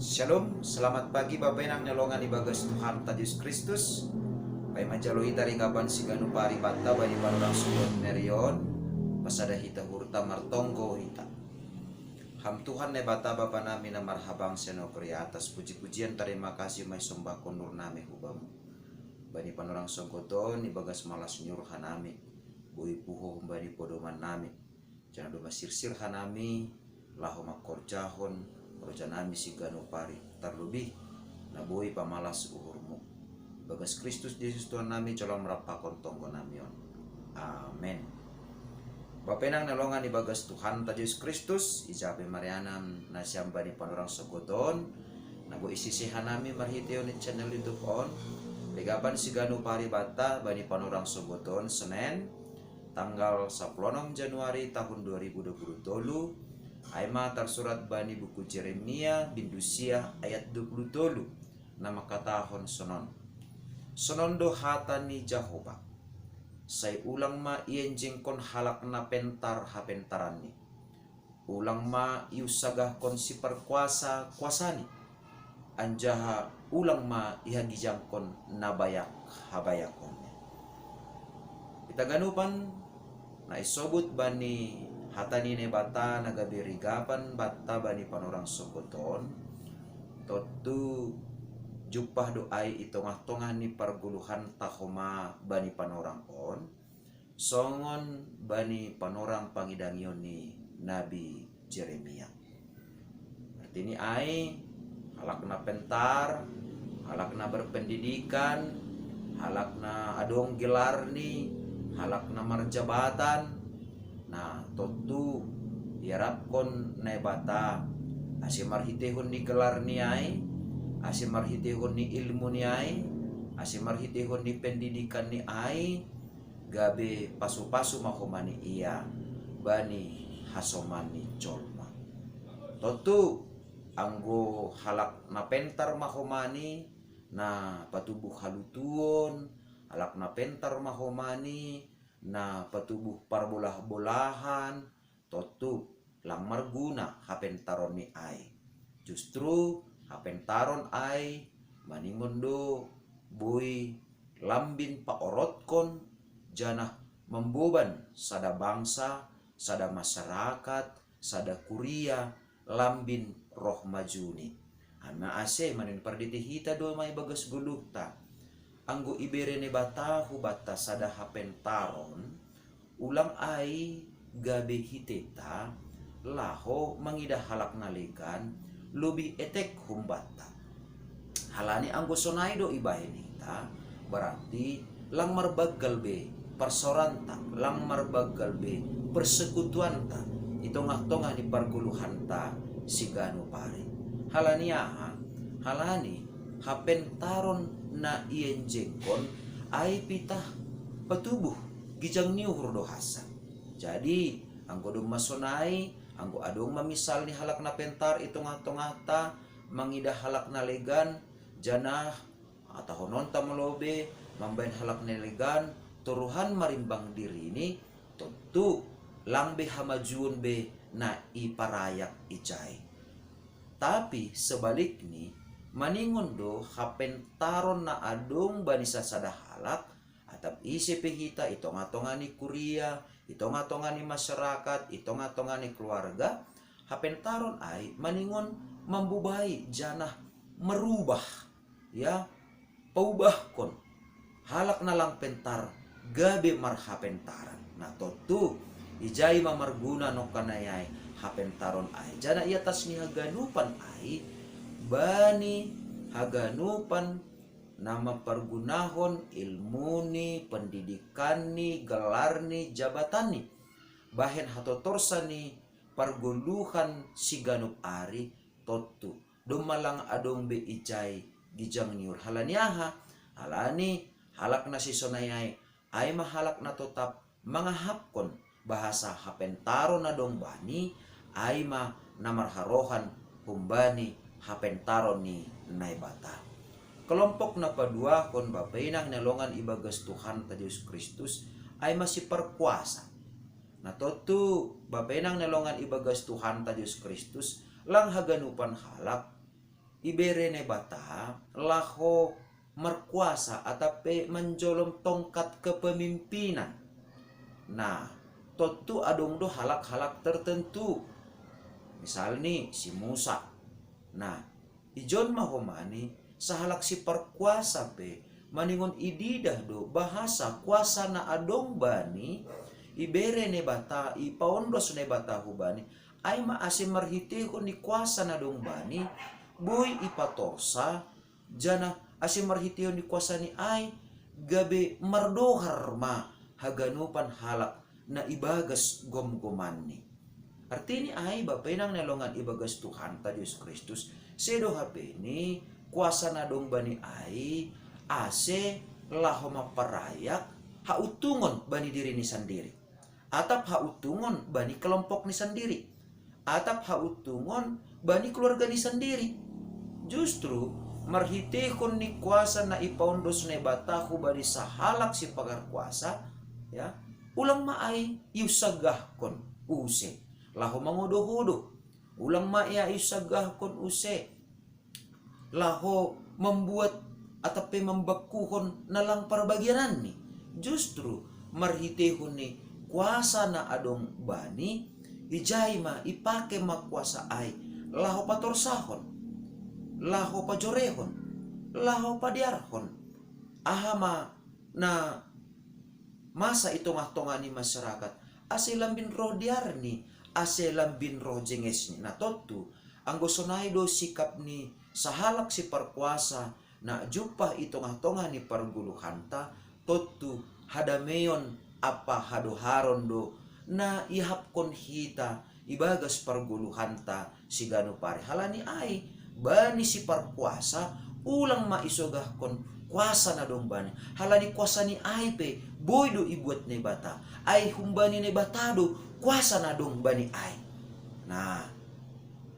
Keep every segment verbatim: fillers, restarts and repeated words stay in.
Shalom, selamat pagi Bapa Inang nelongan ibagas Tuhan ta Jesus Kristus. Pai majalo hita rigapan siganu pari bata bani panorang sugot nerion, pasada hita hurta martonggo hita. Ham Tuhan Naibata Bapa nami na marhabang senogri atas, puji-pujian tarima kasih mai sombah kondur nami hubamu. Bani panorang sogoton ibagas malas nyur hanami, boi puho humbani podoman nami. Jangan doma sirsir hanami, laho mangkorjahon roja nami siganu pari, tarlobih na boi pamalas uhurmu. Bagas Kristus Jesus Tuhan nami, jolam merampakon tonggo nami on. Amen. Bapa Inang nelongan ibagas Tuhan ta Jesus Kristus, ijabe marianan nasiam bani panorang sogoton, na boi isise hanami marhiteon ni channel YouTube on, legapan siganu pari bata bani panorang sogoton Senen, tanggal sapuluh onom Januari tahun dua ribu dua puluh tolu, ai ma tarsurat bani buku Jeremia bindu sia ayat dua puluh tolu, na mangkatahon sonon. Sonon do hata ni Jahowa. Sai ulang ma ienjengkon halak na pentar hapentaranni. Ulang ma iunsagahkon siparkuasa kuasani, anjaha ulang ma ihagijangkon na bayak habayakonni. Hita ganupan na isobut bani hata ni Naibata na gabe rigapan banta bani panorang sogoton, tontu jumpah do ai i tongah-tongah ni pargoluhanta homa bani panorang on, songon bani panorang pangidangion ni Nabi Jeremia. Artini ai, halak na pentar, halak na berpendidikan, halak na adong gelarni, halak na marjabatan, na tontu iarapkon Naibata, ase marhiteihon ni gelarni ai, ase marhiteihon ni ilmuni ai, ase marhiteihon ni pendidikanni ai, gabe pasu-pasu ma homa ni ia bani hasoman ni jolma. Tontu, anggo halak na pentar ma homa ni na patubuh halutuon, halak na pentar ma homa ni na patubuh parbolah-bolahan, tontu lang marguna hapentaronni ai. Justru hapentaron ai maningon do boi lambin paorotkon janah mamboban sada bangsa, sada masyarakat, sada kuria lambin roh majuni. Anna ase manin parditi hita do ma ibagas goluhta. Anggo ibere Naibata hubanta sada hapentaron, ulang ai gabe hiteta laho mangidah halak na legan lobih etek humbanta. Halani anggo sonai do ibahen hita, berarti lang marbanggal be parsaoranta, lang marbanggal be persekutuanta i tongah-tongah ni pargoluhanta siganu pari. Halani aha? Halani hapentaron na ienjengkon ai pitah patubuh gijang ni uhur do hansa. Jadi, anggo domma sonai, anggo adong ma misalni halak na pentar i tongah-tongahta mangidah halak na legan, janah hatahononta molo be mambahen halak na legan toruhan marimbang dirini, tontu lang be hamajuon be na iparayak ijai. Tapi sebalikni, maningon do hapentaron na adong bani sasada halak, atap ise pe hita i tongah-tongah ni kuria, i tongah-tongah ni masyarakat, i tongah-tongah ni keluarga, hapentaron ai maningon mambubai janah merubah, ya, paubahkon halak na lang pentar gabe marhapentaran. Na tontu, ijai ma marguna nongkanai ai hapentaron ai. Janah i atas ni haganupan ai, bani haganupan na mampargunahon ilmuni, pendidikanni, gelarni, jabatanni, bahen hatotorsa ni pargoluhan siganup ari, tontu domma lang adong be ijai gijang ni uhur. Halani aha? Halani halak na sisonai ai, ai ma halak na totap mangahapkon bahasa hapentaron na dong bani, ai ma na marharohan humbani hapentaron ni Naibata. Kelompok na paduahon, Bapa Inang na longan ibagas Tuhanta Jesus Kristus, ai ma siparkuasa. Na tontu, Bapa Inang na longan ibagas Tuhanta Jesus Kristus, lang haganupan halak ibere Naibata laho markuasa atape manjolom tongkat kepemimpinan. Nah, tontu adong do halak-halak tertentu. Misalni si Musa. Nah, ijon ma homani sahalak siparkuasa pe maningon ididah do bahasa kuasa na adong bani, ibere Naibata, ipaondos Naibata hubani, ai ma ase marhiteihon ni kuasa na adong bani, boi ipatorsa, janah ase marhiteihon ni kuasani ai, gabe mardohar ma haganupan halak na ibagas gomgomanni. Artini ai, Bapa inang na longan ibagas Tuhanta Jesus Kristus, sedo hapeni kuasa na adong bani ai, ase laho maparayak hauntungon bani dirini sandiri, atap hauntungon bani kelompokni sandiri, atap hauntungon bani keluargani sandiri. Justru marhiteihon ni kuasa na ipaondos Naibata hubani sahalak siparkuasa, ya, ulang ma ai iunsagahkon use laho mangodohodo, ulang ma ia iunsagahkon use laho mambuat atape mambakkuhon na lang parbagiananni. Justru marhiteihon ni kuasa na adong bani, ijai ma ipake ma kuasa ai laho patorsahon, laho pajorehon, laho padearhon aha ma na masa i tongah-tongah ni masyarakat, ase lambin roh dearni, ase lambin roh jengesni. Na tontu, anggo sonai do sikap ni sahalak siparkuasa na jumpah i tongah-tongah ni pargoluhanta, tontu hadameion ampa hadoharon do na iahapkon hita ibagas pargoluhanta siganup ari. Halani ai, bani siparkuasa, ulang ma isogahkon kuasa na adong bani. Halani kuasani ai pe boi do ibuat Naibata. Ai humbani Naibata do kuasa na adong bani ai. Nah,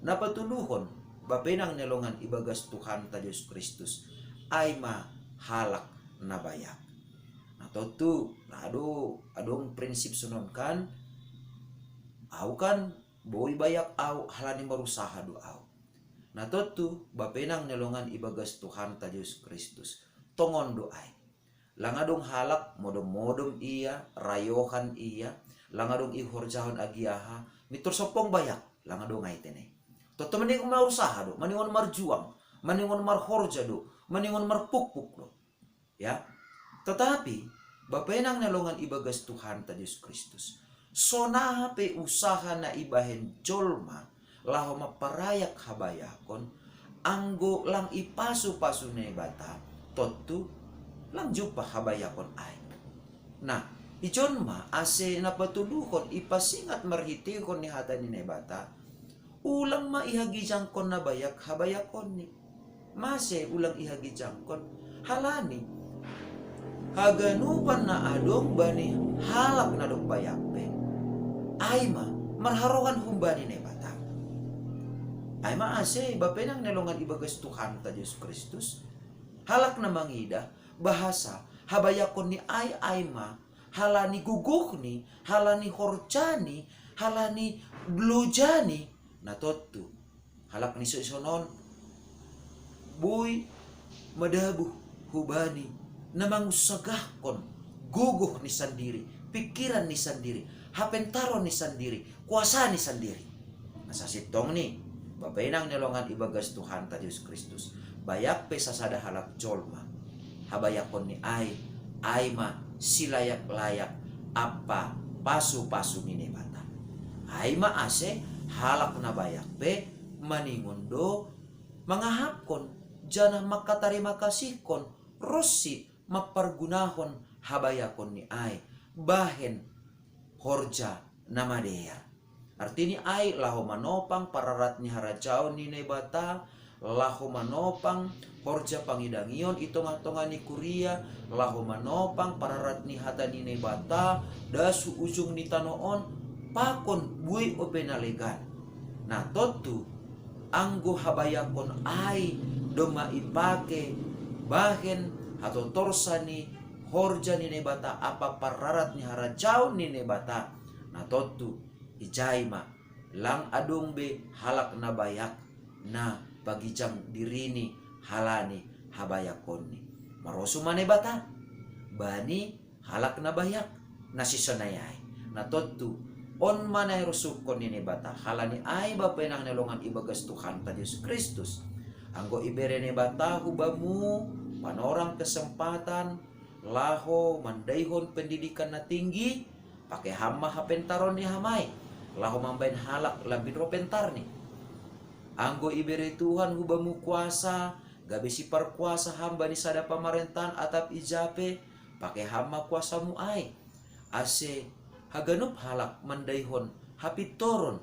na patuluhon, Bapa inang na longan ibagas Tuhanta Jesus Kristus, ai ma halak na bayak. Na tontu, ra do adong prinsip sonon kan, au kan, boi bayak au halani marusaha do au. Na tontu, Bapa inang na longan ibagas Tuhanta Jesus Kristus, tongon do ai. Lang adong halak modom-modom ia, rayohan ia, lang adong ihorjahon agia aha, mintor sompong bayak, lang adong ai tene. Tontu maningon marusaha do, maningon marjuang, maningon marhorja do, maningon marpukpuk do. Ya. Tetapi, Bapa inang na longan ibagas Tuhanta Jesus Kristus, sonaha pe usaha na ibahen jolma laho maparayak habayakon, anggo lang ipasu-pasu Naibata, tontu lang jumpah habayakon ai. Nah, ijon ma ase na patuluhon ipasingat marhiteihon ni hata ni Naibata, ulang ma ihagijangkon na bayak habayakonni. Mase ulang ihagijangkon? Halani haganupan na adong bani halak na dob bayak pe, ai ma marharohan humbani Naibata. Ai ma ase, Bapa inang na longan ibagas Tuhanta Jesus Kristus, halak na mangidah bahasa habayakonni ai, ai ma halani gogohni, halani horjani, halani lojani. Na tontu, halak na ison-ison on boi madabuh hubani na mangunsagahkon gogoh ni sandiri, pikiran ni sandiri, hapentaron ni sandiri, kuasa ni sandiri. Asa sintongni, Bapa inang na longan ibagas Tuhanta Jesus Kristus, bayak pe sasada halak jolma, habayakonni ai, ai ma silayak-layak ampa pasu-pasu ni Naibata. Ai ma ase halak na bayak pe maningon do mangahapkon janah mangkatarima kasihkon ronsi mampargunahon habayakonni ai bahen horja na madear. Artini ai, laho manopang pararat ni harajaon ni Naibata, laho manopang horja pangidangion i tongah-tongah ni kuria, laho manopang pararat ni hata ni Naibata das hu ujung ni tano on, pakon buei ope na legan. Na tontu, anggo habayakon ai domma ipake bahen hatotorsa ni horja ni Naibata ampa pararat ni harajaon ni Naibata, na tontu, ijai ma, lang adong be halak na bayak na pagijang dirini halani habayakonni. Marosu ma Naibata bani halak na bayak na sisonai ai. Na tontu, on ma na irosuhkon ni Naibata, halani ai bapenang na longan ibagas Tuhanta Jesus Kristus. Anggo ibere Naibata hubamu panorang kesempatan laho mandaihon pendidikan na tinggi, pake ham ma hapentaron ni ham ai, laho mambahen halak lambin ro pentarni. Anggo ibere Tuhan hubamu kuasa, gabe siparkuasa ham bani sada pamarentahan atap i ja pe, pake ham ma kuasamu ai, ase haganup halak mandaihon hapintoron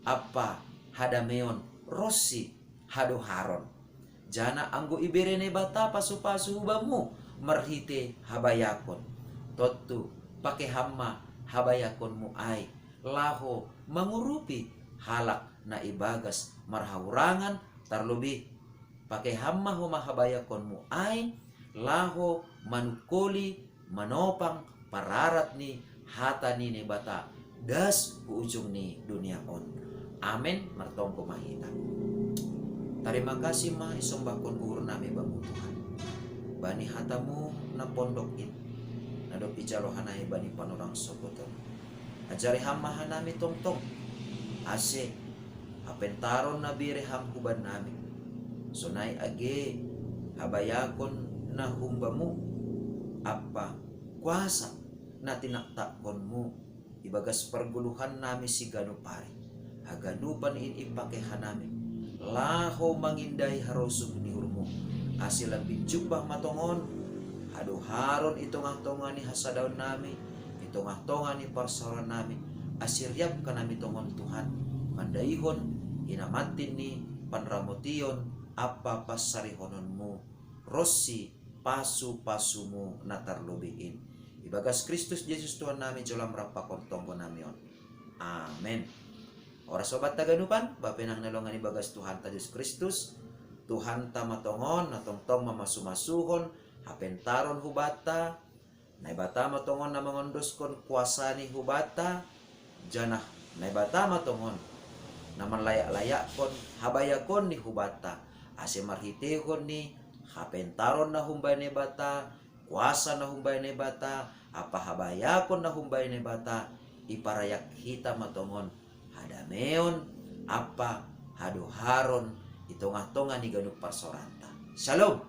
ampa hadameon ronsi hadoharon. Jana anggo ibere Naibata pasupasu hubamu marhite habayakon, tontu pake ham ma habayakonmu ai laho mangurupi halak na ibagas marhahurangan, tarlobih pake ham ma homa habayakonmu ai laho manungkoli, manopang pararat ni hata ni Naibata das hu ujung ni dunia on. Amen. Martonggo ma hita. Tarima kasih ma isombahkon uhur nami Bamu Tuhan, bani hatamu na pondok in, na dob ijalo hanami bani panorang sogot on. Ajari ham ma hanami tongtong, ase hapentaron na bere ham hubannami, sonai age habayakon na humbamu ampa kuasa na tinaktakkonmu ibagas pargoluhannami siganup ari. Haganupan in ipake hanami laho mangindai harosuh ni uhurmu, ase lambin jumpah ma tongon hadoharon i tongah-tongah ni hasadaonnami, i tongah-tongah ni parsaorannami, ase riap hanami tongon Tuhan mandaihon hinamantin ni panramotion ampa pansarihononmu ronsi pasu-pasumu na tarlobih in. Ibagas Kristus Jesus Tuhannami jolo am rap pakon tonggonami on. Amen. Oras ma banta haganupan, bapenang na longan ibagas Tuhanta Jesus Kristus, Tuhanta ma tongon na tongtong mamasu-masuhon hapentaron hubanta, Naibata ma tongon na mangondoskon kuasani hubanta, janah Naibata ma tongon na manlayak-layakkon habayakonni hubanta, ase marhiteihon ni hapentaron na humbai Naibata, kuasa na humbai Naibata, ampa habayakon na humbai Naibata, iparayak hita ma tongon hadameon ampa hadoharon i tongah-tongah ni ganup parsaoranta. Shalom.